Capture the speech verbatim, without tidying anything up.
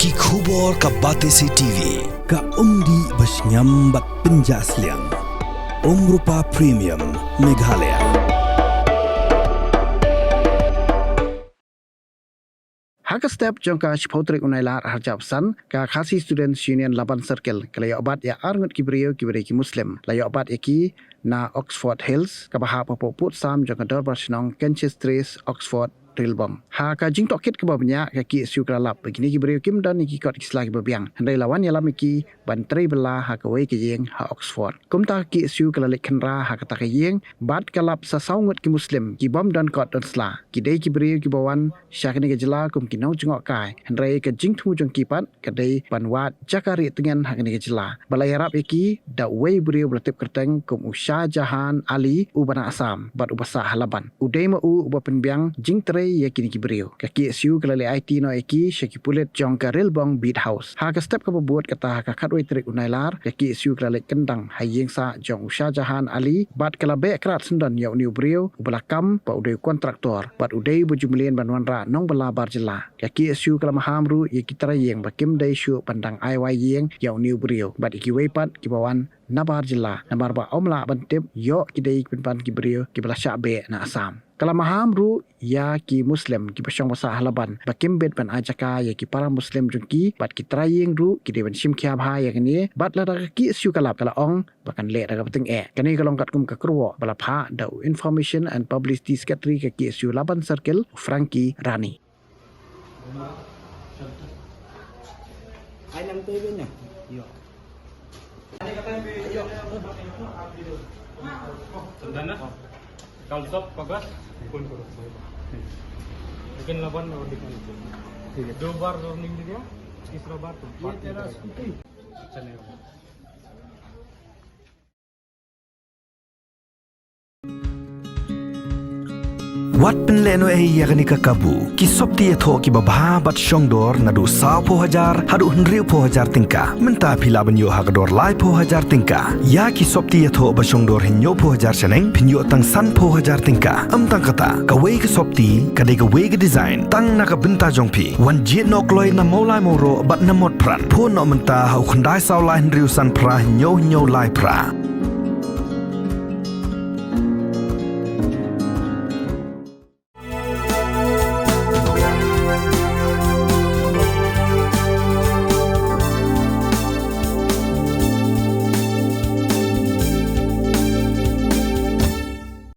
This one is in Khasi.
Ki khubor ka Batesi T V, ka umdih ba shngiam bad pynjah sliang. Umrupa Premium, Meghalaya. Ha ka step jong ka shiphew tarik u Nailar arhajar arphew san, ka Khasi Students Union Laban Circle ka la ïoh bat ïa arngut ki briew kiba dei ki Muslim. La ïoh bat ïa ki na Oxford Hills, kaba hap hapoh pud sam jong ka Dorbar Shnong, Kenches Terrace, Oxford, Rilbong. Ha ka jingtohkit kaba bniah, ka K S U ka la lap ba kine ki briew kim don ïa ki kot ki sla kiba biang, hynrei la wan ïalam ïa ki ban trei bylla ha kawei ka ïing ha Oxford. Kumta ka K S U ka la leit khynra ha kata ka ïing bad ka lap sa saw ngut ki Muslim ki bym don kot don sla. Ki dei ki briew kiba wan sha kane ka jylla kum ki nongjngohkai, hynrei ka jingthmu jong ki pat ka dei ban wad jaka rieh tngen ha kane ka jylla. Ba la ïarap ïa ki da uwei u briew ba la tip kyrteng kum u Shah Jahan Ali, uba na Assam bad uba sah ha Laban. U dei ma u uba pynbiang jingtrei ïa kine ki briew. Ka K S U ka la leit aiti noh ïa ki sha ki pulit jong ka Rilbong Beat House. Ha ka step kaba bud, kata ha ka khatwei tarik u Nailar, ka K S U ka la leit kyndang ha ïing sah jong u Shah Jahan Ali bad ka la beh krad syndon ïa une u briew uba la kam ba u dei u kontraktor bad u dei uba ju mlien ban wanrah nongbylla bar jylla. Ka K S U ka la maham ruh ïa ki trai ïing ba kim dei shuh ban dang ai wai ïing ïa une u briew bad ïa kiwei pat kiba wan nabar jylla, namar ba ym lah ban tip ïoh ki dei pynban ki briew kiba la shah beh na Assam. Ka la maham ruh ïa ki Muslim kiba shong ba sah ha Laban ba kim bit ban ai jaka ïa ki para Muslim jong ki bad ki trai ïing ruh ki dei ban shim khia bha ïa kane, bad lada ka K S U ka lap, ka la ong ba kan leh da kaba tyngeh. Kane ka long katkum ka kyrwoh ba la phah da u Information and Publicity Secretary ka K S U Laban Circle, u Frankie Rani. Ai nang tei benya. Yo. Sandana. Kal sab kagas. Phone karo. Lekin laban aur dikhane. ठीक है। दो बार warning दे दिया, तीसरा बार तो ये तेरा स्कूटी। चलेगा। Wat pynlehnohei ïa kane ka kabu. Ki sopti ïathoh kiba bha bad shongdor naduh sawphew hajar haduh hynriewphew hajar tyngka. Mynta phi lah ban ïoh ha ka dor laiphew hajar tyngka. Ïa ki sopti ïathoh ba shongdor hynñiewphew hajar shaneng phin ïoh tang sanphew hajar tyngka. Ym tang kata, kawei ka sopti ka dei kawei ka design tang na ka bynta jong phi. Wan jied noh kloi na Mawlai Mawroh bad na Motphran. Phone noh mynta ha u khyndai saw lai hynriew san phra hynñiew hynñiew lai phra.